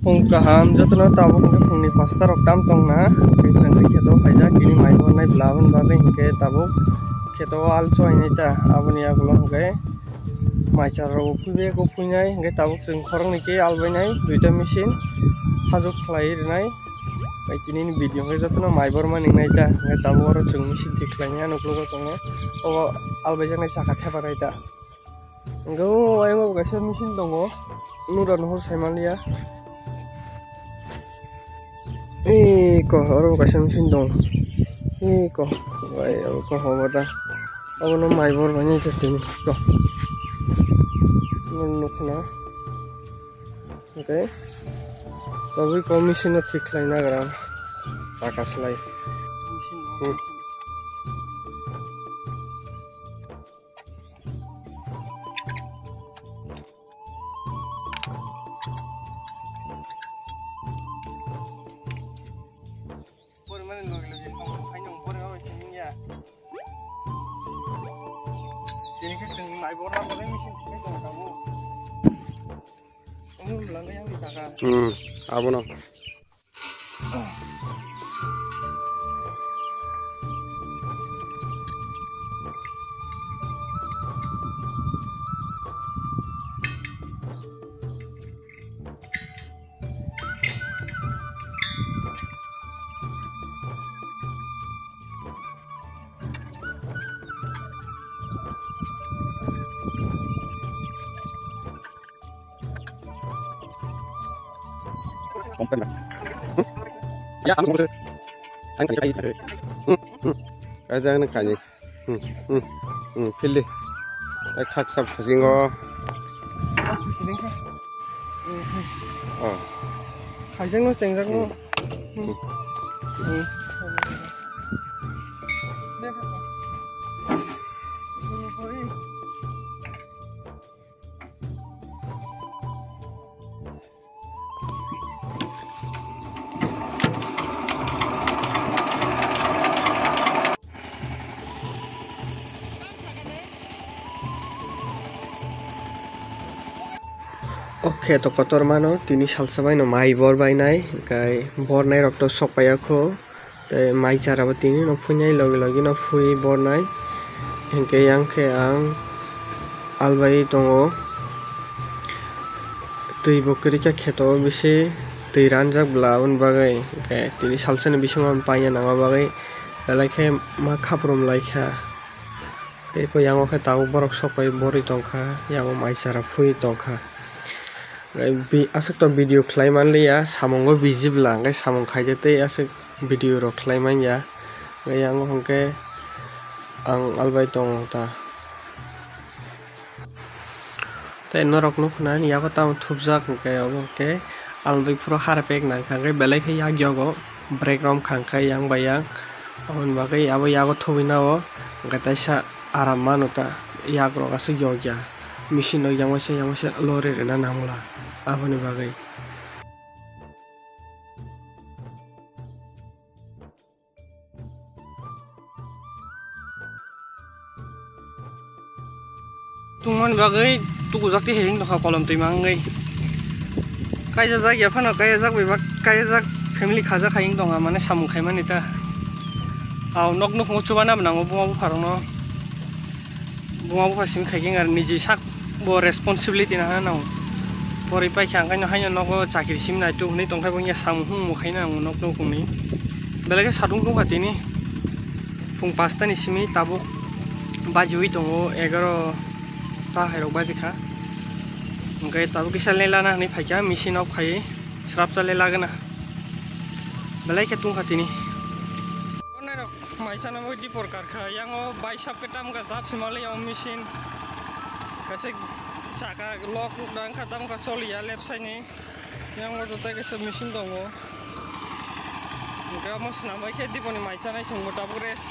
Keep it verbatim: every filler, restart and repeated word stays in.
Phung kaham jotono tabuk hwnkhe phungni pasta rok tam tongna, hwnkhe chwng khe kheto phaijak tini mai bornai bla hwn bagwi hwnkhe tabuk kheto o alchoi nai ta aboni yagulo hwnkhe mai chara rok phuibe ko phuinai hwnkhe tabuk chwng khoroknwi khe albainai duita machine hajok khlai rwnai. Bai tini ni video hwnkhe jotono mai bormani nai ta hwnkhe tabuk oro chwng machine thik khlainai nuklogo tongo o albaijaknai chakha thepa nai ta. Hwnkhe o ayang o kaisa machine tongo. Nura nuhur saimanliya. Eko oro bo kaisa machine tongo. Eko bai oko hobo da. Abono mai bor bai nai tini ko. Nukna. Hwnkhe tabuk o machine no thik khlai nagra. Chaka slai. Hmm. Tini khe chwng mai borna bagwi machine thwngwi tongo tabuk. Omo lwng yang ni jaga. Hmm, abono. Ya, kamu semua. Kan kali kali. Hmm, hmm. Kaisa nang kani. Hmm, hmm, hmm, phildi. Ek thak sab khasingo. Oh. Khaisingno chengjak no. Hmm. Hmm. Hmm. O kheto kotor mano, tini salsa baino mai bor bainai, hwnkhe bornai rok to sok paiya kho. Tei mai chara bo tini no phuinai logi logi no phui bornai. Hinkhe yang khe ang albai tongo. Twi bo kwrwi kha kheto o bisi twi ranjak bla aboni bagwi. Hinkhe tini salsa ni bisingo ang paina nangma bagwi belai khe ma khaprum lai kha. Tei ko yango khe tabuk borok sok pai borwi tong kha, yango mai chara phui tong kha. Bi-, aswk to video khlai man liya, samungo busy bla, hwnkhe samung khaide tei aswk video rok khlai man ya. Hwnkhe yango hwnkhe ang albai tongo ta. Tei norok nukha na ani yago tamo thupjak hwnkhe obo hwnkhe albai phuru harpek nangkha, hwnkhe belai khe yak yogo brake romkha hwnkhe yang bai yang. Aboni bagwi abo yago thubui nao hwnkhe teisa aram mano ta, yak rok aswk yokya. Machine rok yang waisa yang waisa lorry rwna nangla aboni bagwi. Tungmani bagwi tukujak tei heyeng tongkha kolom twi mangwi. Kaijajak ya phano kaijajak bai bak kaijajak family khajak hai wng tongkha mane samung khaimani ta. Aw nok nukhungo chubana bo nango buma bupharokno. Buma bupha simi khaikhe wngkha niji sak bo responsibility nangna nango. Pori paikha ang kaino haino nogo chakiri simi naitu hwnwi tongkhai bo wngya samung hwnwi mokhaina nango nok nukhungni. Belai khe satung tungkha tini. Phung pasta ni simi tabuk bajiwi tongo, egaroh ta hairok baji kha. Hwnkhe tabuk kisa le lana hinwi phaikha, machine off khai srapsa le lagana. Belai khe tungkha tini. Maisa no dipor karkha, yango baisap khe tamkha jab se mali o machine. Kaisa chaka lock wngkha tamkha choliya left side ni. Yang o joto kaisa machine tongo. Hwnkhe omo swnam bai khe diponi mai chanai chwngbo tabuk rest